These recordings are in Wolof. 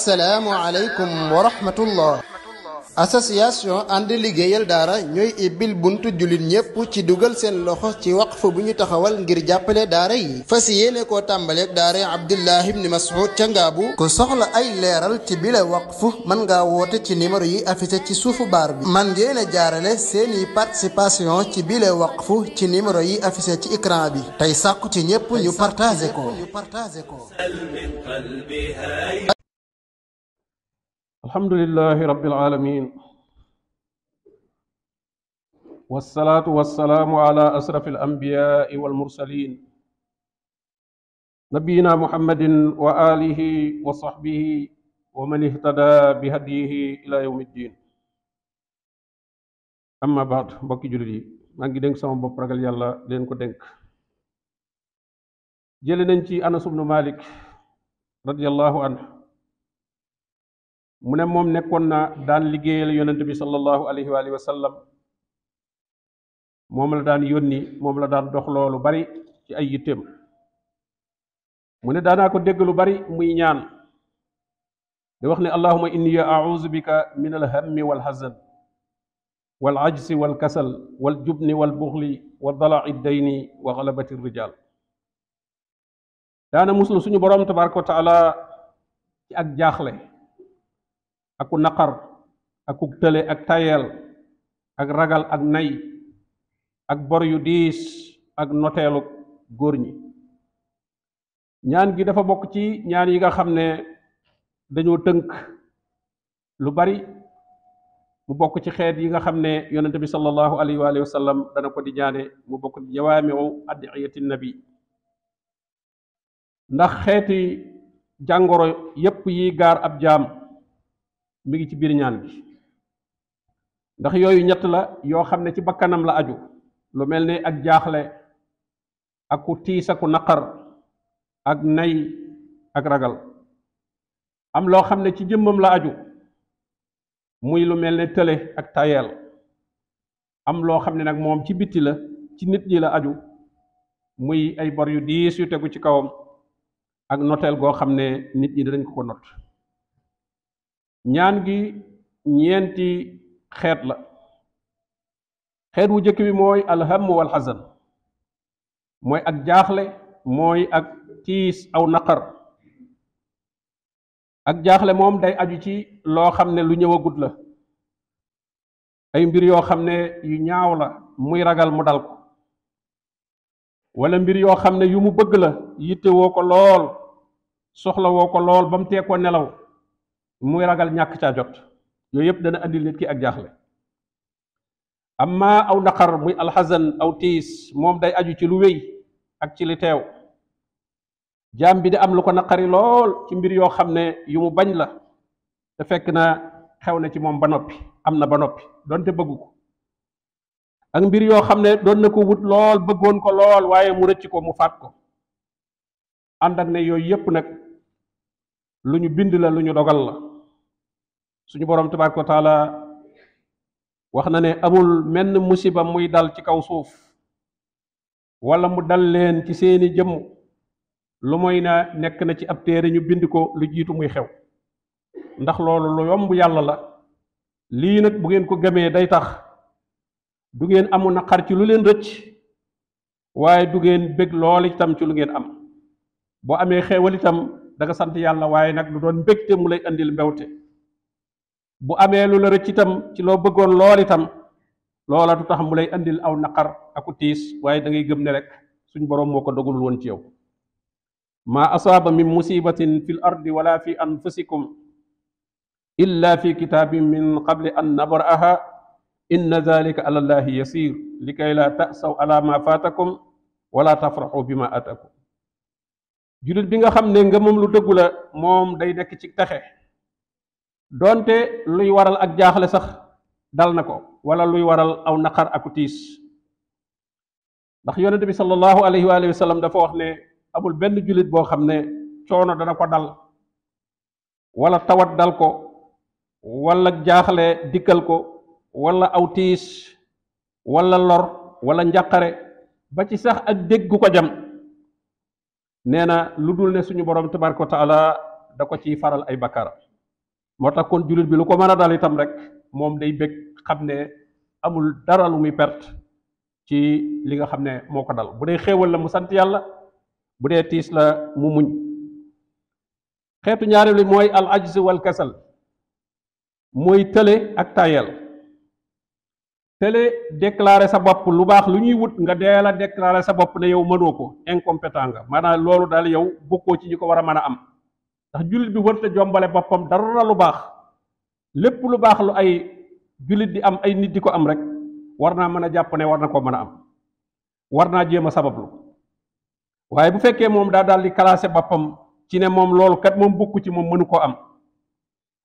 Assalaamu aleykum wa rahmatullah. association ànd liggéeyal daara ñooy ibbil buntu jullit ñépp ci dugal seen loxo ci waqf bu ñu taxawal ngir jàppale daara yi fas yéene koo tàmbaleeg daara Abdullah ibn Mas'ud ca Ngaabu ku soxla ay leeral ci bile waqf mën ngaa woote ci numéro yi affiché ci suufu baar bi man ngeen a jaarale seeni participation ci bile waqf ci numéro yi affiché ci écran bi tey sàkku ci ñépp ñu partagé ko. alhamdulillahi rabbil alamin wassalaatu wassalaamu ala asrafil anbiyaai wal mursalin nabiyina muhammadin wa alihi wa sahbihi wa man ihtada bi hadiyihi ila yawmi ddin amma baad mbokki jullit yi maa ngi dénk sama bopp ragal yàlla leen ko dénk jële nañ ci Anas ibnu Malik radiyallahu anhu mu ne moom nekkoon na daan liggéeyal yonent bi sallallahu alayhi wa alihi wa sallam moom la daan yónni moom la daan dox loolu bari ci ay yitteem mu ne daanaa ko dégg lu bari muy ñaan di wax ne allahumma inni a'udhu bika min alhammi wal hazan wal ajzi wal kasal wal jubni wal buxli wa dala'i dayni wa ghalabati rijal daana muslu suñu boroom tabaraka wa taala ci ak jaaxle aku naqar aku tële ak tayel ak ragal ak nay ak bor yu diis ak noteelu góor ñi ñaan gi dafa bokk ci ñaan yi nga xam ne dañoo tënk lu bari mu bokk ci xeet yi nga xam ne yonente bi sallallahu alayhi wa alihi wa sallam dana ko di ñaane mu bokk ci jawaami'u ad'iyati nabi ndax xeeti jàngoro yépp yi gaar ab jaam mi ngi ci biir ñaan bi ndax yooyu ñett la yoo xam ne ci bakkanam la aju lu mel ne ak jaaxle ak ku tiis ak ku naqar ak nay ak ragal am loo xam ne ci jëmmam la aju muy lu mel ne tële ak tayel am loo xam ne nag moom ci bitti la ci nit ñi la aju muy ay bor yu diis yu tegu ci kawam ak noteel goo xam ne nit ñi dinañ ko not ñaan gi ñeenti xeet la xeet wu jëkk bi mooy alham wal xasan mooy ak jaaxle mooy ak tiis aw naqar ak jaaxle moom day aju ci loo xam ne lu ñëwagut la ay mbir yoo xam ne yu ñaaw la muy ragal mu dal ko wala mbir yoo xam ne yu mu bëgg la yitte woo ko lool soxla woo ko lool ba mu tee ko nelaw muy ragal ñàkk caa jot yooyu yëpp dana andil nit ki ak jaaxle amma aw naqar muy alxasan aw tiis moom day aju ci lu wéy ak ci li teew jaam bi di am lu ko naqari lool ci mbir yoo xam ne yu mu bañ la te fekk na xew na ci moom ba noppi am na ba noppi doonte bëggu ko ak mbir yoo xam ne doon na ko wut lool bëggoon ko lool waaye mu rëcc ko mu faat ko ànd ak ne yooyu yëpp nag lu ñu bind la lu ñu dogal la suñu boroom tabaaraka wa taala wax na ne amul menn musiba muy dal ci kaw suuf wala mu dal leen ci seeni jëmm lu mooy na nekk na ci ab téere ñu bind ko lu jiitu muy xew ndax loolu lu yomb yàlla la lii nag bu ngeen ko gëmee day tax du ngeen amu naqar ci lu leen rëcc waaye du ngeen bég lool itam ci lu ngeen am boo amee xeewal itam da nga sant yàlla waaye nag lu doon mbégte mu lay andil mbewte bu amee lu la rëcc itam ci loo bëggoon lool itam loola du tax mu lay andil aw naqar aku tiis waaye da ngay gëm ne rek suñ boroom moo ko dogalul woon ci yow maa asaaba min musibatin fil ardi wala fi anfusikum illa fi kitaabin min qabli an nabra'aha inna dhalika ala llahi yasir likay la ta'saw ala ma faatakum wala tafraxu bima atakum jullit bi nga xam ne ngëmam lu dëggu la moom day nekk ci texe doonte luy waral ak jaaxle sax dal na ko wala luy waral aw naqar aku tiis ndax yonente bi sallallahu alayhi wa alihi wa sallam dafa wax ne amul benn jullit boo xam ne coono dana ko dal wala tawat dal ko wala jaaxle dikkal ko wala aw tiis wala lor wala njàqare ba ci sax ak dégg gu ko jam nee na lu dul ne suñu borom tabaraka wa taala da ko ciy faral ay bakkaar moo tax kon jullit bi lu ko mën a dal itam rek moom day bëgg xam ne amul dara lu muy perte ci li nga xam ne moo ko dal bu dee xéewal la mu sant yàlla bu dee tiis la mu muñ. xeetu ñaareel li mooy al ajz wal kasal mooy tële ak tayel. tële déclarer sa bopp lu baax lu ñuy wut nga dee la déclarer sa bopp ne yow mënoo ko incompétent nga maanaam loolu daal yow bokkoo ci ñi ko war a mën a am ndax jullit bi wërta jombale boppam dara lu baax lépp lu baax lu ay jullit di am ay nit di ko am rek war naa mën a jàpp ne war na koo mën a am war naa jéem a sabablu waaye bu fekkee moom daa daal di classé boppam ci ne moom loolu kat moom bokku ci moom mënu koo am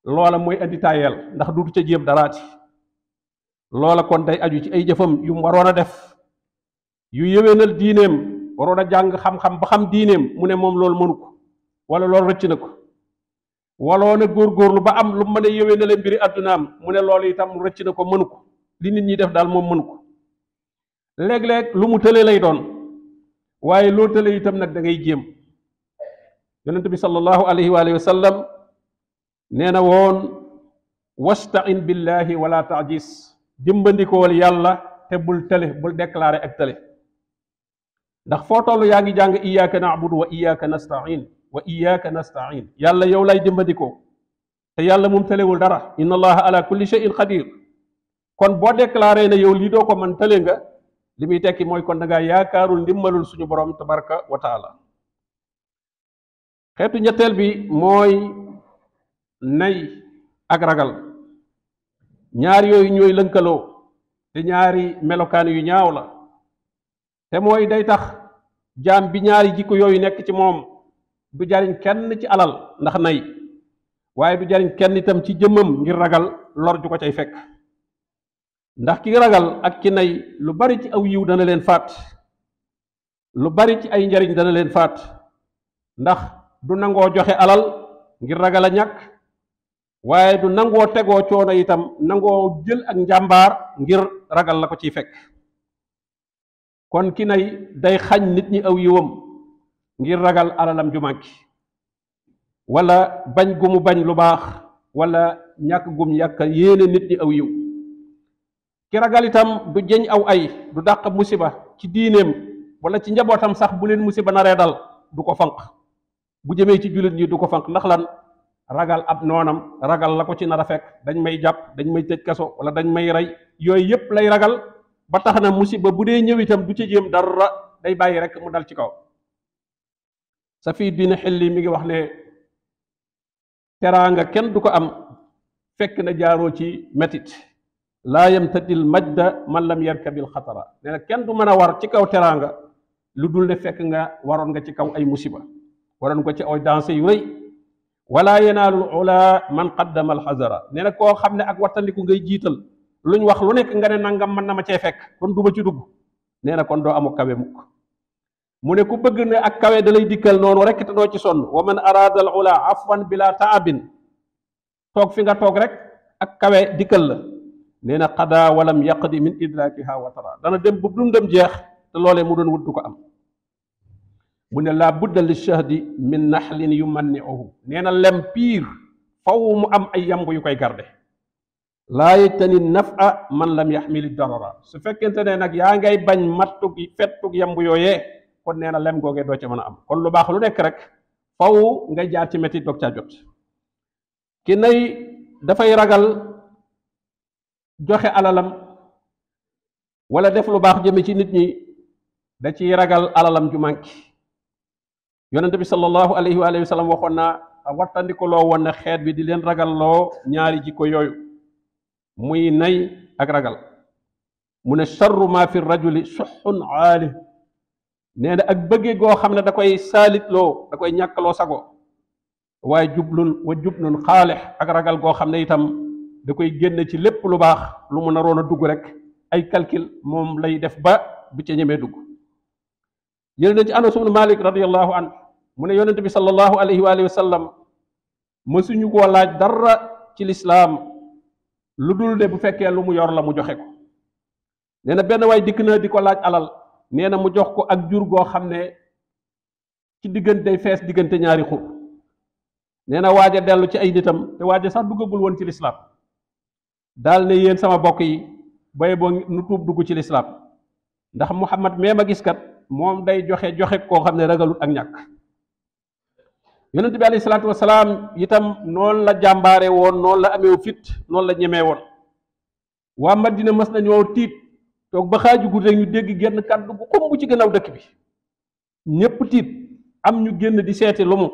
loola mooy indi tayel ndax du ca jéem daraati loola kon day aju ci ay jëfam yu mu waroon a def yu yëwénal diineem waroon a jàng xam-xam ba xam diineem mu ne moom loolu mënu ko wala loolu rëcc na ko waloon a góorgóorlu ba am lu mën a yëwénale mbiri addunaam mu ne loolu itam rëcc na ko mënu ko li nit ñi def daal moom mënu ko léeg-léeg lu mu tële lay doon waaye loo tële itam nag da ngay jéem yonent bi sallallahu alayhi wa sallam nee na woon wastain billahi wala taajis dimbandikool yàlla te bul tële bul déclarer ak tële ndax foo toll yaa ngi jàng iyyaka na'budu wa iyyaka nasta'in yàlla yow lay dimbandikoo te yàlla moom tëlewul dara inna allaha ala kulli shay'in qadir kon boo déclaré ne yow lii doo ko man tële nga li muy tekki mooy kon da ngaa yaakaarul ndimbalul suñu borom tabaraka wa taala. xeetu ñetteel bi mooy nay ak ragal ñaar yooyu ñooy lënkaloo te ñaari melokaan yu ñaaw la te mooy day tax jaam bi ñaari jikko yooyu nekk ci moom du jariñ kenn ci alal ndax nay waaye du jariñ kenn itam ci jëmmam ngir ragal lor ju ko cay fekk ndax ki ragal ak ki nay lu bari ci aw yiw dana leen faat lu bari ci ay njariñ dana leen faat ndax du nangoo joxe alal ngir ragal a ñàkk waaye du nangoo tegoo coono itam nangoo jël ak njàmbaar ngir ragal la ko ciy fekk kon ki nay day xañ nit ñi aw yiwam ngir ragal alalam ju manki wala bañ gu mu bañ lu baax wala ñàkk gum ñàkk yéene nit ñi aw yiw ki ragal itam du jeñ aw ay du dàq musiba ci diineem wala ci njabootam sax bu leen musiba naree dal du ko fanq bu jëmee ci jullit ñi du ko fanq ndax lan ragal ab noonam ragal la ko ci nar a fekk dañ may jàpp dañ may tëj kaso wala dañ may rey yooyu yépp lay ragal ba tax na musiba bu dee ñëw itam du ci jéem dara day bàyyi rek mu dal ci kaw. Safiyyuddin Hilli mi ngi wax ne teraanga kenn du ko am fekk na jaaroo ci metit laa yamtadil majda man lam yarkabil xatara nee na kenn du mën a war ci kaw teraanga lu dul ne fekk nga waroon nga ci kaw ay musiba waroon nga ci ay danse yu rëy wala yanaalul ula man qaddama al xazara nee na koo xam ne ak wattandiku ngay jiital luñ wax lu nekk nga ne nangam mën na ma cee fekk kon du ma ci dugg nee na kon doo amu kawe mukk mu ne ku bëgg ne ak kawe da lay dikkal noonu rek te doo ci sonn wa man arada al ula afwan bila taabin toog fi nga toog rek ak kawe dikkal la nee na qada walam yaqdi min idrakiha wa tara dana dem bu dundam jeex te loolee mu doon wut du ko am mu ne laa budda li shahdi min naxlin yumanniuhu nee na lem piir faw mu am ay yamb yu koy garde laa yajtani nafa man lam yaxmili darara su fekkente ne nag yaa ngay bañ mattug fettug yamb yooyee kon nee na lem googee doo ca mën a am kon lu baax lu nekk rek faw ngay jaar ci métti doog caa jot ki nay dafay ragal joxe alalam wala def lu baax jëme ci nit ñi da ciy ragal alalam ju manki yonente bi sallallahu alayhi wa sallam waxoon naa wattandikuloo woon na xeet bi di leen ragalloo ñaari jikko yooyu muy nay ak ragal mu ne charru ma fi rajuli suxun aali nee na ak bëggee goo xam ne da koy saalitloo da koy ñàkkaloo sago waaye jubnun xaalex ak ragal goo xam ne itam da koy génn ci lépp lu baax lu mu naroon a dugg rek ay calcul moom lay def ba bu ca ñemee dugg jël na ci Anas ibn Malik radiyallahu anhu mu ne yonente bi sallallahu alayhi wa sallam mësuñu koo laaj dara ci lislaam lu dul de bu fekkee lu mu yor la mu joxe ko nee na benn waay dikk na di ko laaj alal nee na mu jox ko ak jur goo xam ne ci diggante fees diggante ñaari xur nee na waaj a dellu ci ay nitam te waaj a sax duggagul woon ci lislaam daal ne yéen sama bokk yi bay boo nu tuub dugg ci lislaam ndax Muhammad mee ma gis kat moom day joxe koo xam ne ragalut ak ñàkk. yonent bi alayhi salaatu wasalaam itam noonu la jàmbaare woon noonu la amee fit noonu la ñemee woon. waa Madina mas nañoo tiit toog ba xaaju guddi rek ñu dégg genn kàddu bu xumb ci gannaaw dëkk bi ñépp tiit am ñu génn di seeti lu mu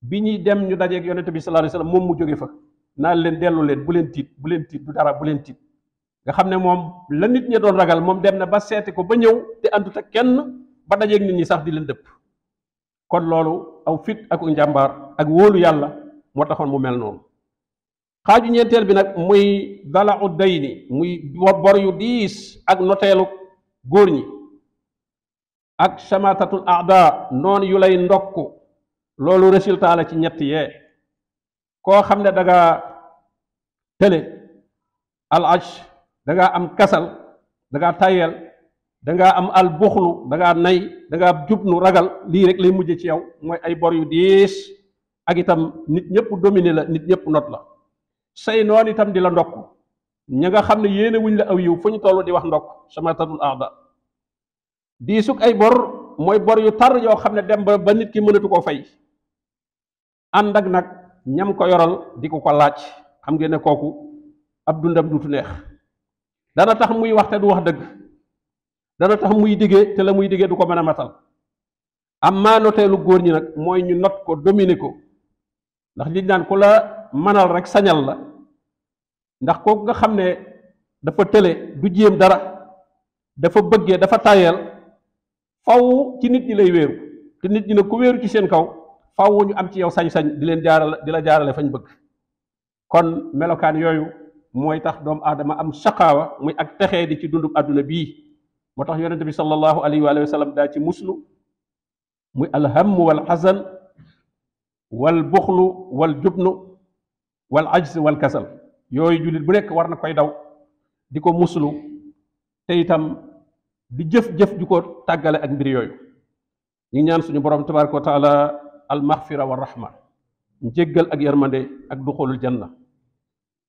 bi ñuy dem ñu dajeeg yonent bi sallallahu alayhi wasallam moom mu jóge fa naan leen dellu leen bu leen tiit du dara bu leen tiit nga xam ne moom la nit ñi doon ragal moom dem na ba seeti ko ba ñëw te àndut ak kenn ba dajeeg nit ñi sax di leen dëpp. kon loolu aw fit ak njàmbaar ak wóolu yàlla moo taxoon mu mel noonu. xaaju ñeenteel bi nag muy dala'u dayni muy bor yu diis ak noteelu góor ñi ak shamatatul aada noonu yu lay ndokk loolu résultat la ci ñett yee. koo xam ne da ngaa tële al aj da ngaa am kasal da ngaa tayel da ngaa am al buxlu da ngaa nay da ngaa jubnu ragal lii rek lay mujje ci yow mooy ay bor yu diis ak itam nit ñëpp dominer la nit ñëpp not la. say noon itam di la ndokk ña nga xam ne yéene wuñ la aw yiw fu ñu toll di wax ndokk samatatul aada. diisug ay bor mooy bor yu tar yoo xam ne dem ba nit ki mënatu koo fay ànd ak nag ñam ko yoral di ko laaj xam ngeen ne kooku ab dundam dutu neex. dana tax muy wax te du wax dëgg dana tax muy diggee te la muy diggee du ko mën a matal. am maa noteelu góor ñi nag mooy ñu not ko dominer ko ndax liñ naan ku la manal rek sañal la ndax kooku nga xam ne dafa tële du jéem dara dafa bëggee dafa tayel faw ci nit ñi lay wéeru te nit ñi nag ku wéeru ci seen kaw faw ñu am ci yow sañ-sañ di la jaarale fañ bëgg. kon melokaan yooyu mooy tax doomu aadama am saqaawa muy ak texee di ci dundub àdduna bii moo tax yonente bi sallallahu alayhi wa sallam daa ci muslu muy alhamm wal xasan wal buxlu wal jubnu wal ajz wal kasal yooyu jullit bu nekk war na koy daw di ko muslu te itam di jëf-jëf ju ko tàggale ak mbir yooyu. ñu ñaan suñu borom tabaraka wa taala al maghfira wa rahma njéggal ak yarmande ak duxulul janna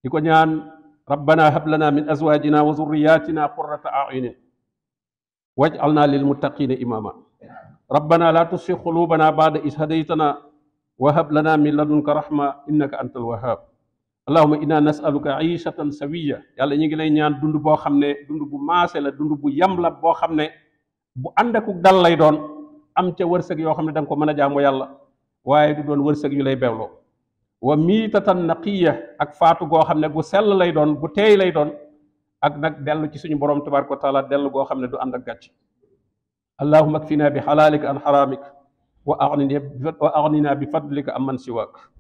di ko ñaan rabbana hab lana min azwajina wa zurriyatina qurrata a'yunin waj'alna lil muttaqina imama rabbana la tuzigh qulubana ba'da idh hadaytana wa hab lana min ladunka rahma innaka antal wahhab allahumma inna nas'aluka 'ishatan sawiyya yàlla ñu ngi lay ñaan dund boo xam ne dund bu maase la dund bu yam la boo xam ne bu ànd ak dal lay doon am ca wërsëg yoo xam ne da nga ko mën a jaamu yàlla waaye du doon wërsëg yu lay beewloo wa miitatan naqiya ak faatu goo xam ne gu sell lay doon gu teey lay doon ak nag dellu ci suñu borom tabaraka wa taala dellu goo xam ne du ànd ak gàcc allahumma akfina bi halalika an haramik wa aghnina bi fadlika amman siwak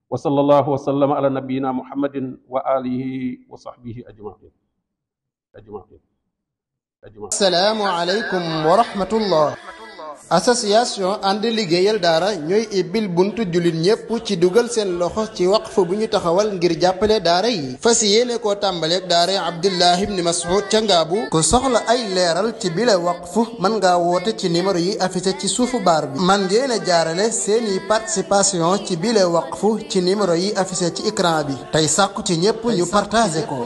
wa sallallahu wa sallama ala nabiyyina muhammadin wa alihi wa sahbihi ajma'in. Assalaamu aleykum wa rahmatullah. association ànd liggéeyal daara ñooy ibbil buntu jullit ñépp ci dugal seen loxo ci waqf bu ñu taxawal ngir jàppale daara yi fas yéene koo tàmbaleeg daara Abdullah ibn Mas'ud ca Ngaabu ku soxla ay leeral ci bile waqf mën ngaa woote ci numéro yi affiché ci suufu baar bi man ngeen a jaarale seeni participation ci bile waqf ci numéro yi affiché ci écran bi tey sàkku ci ñépp ñu partagé ko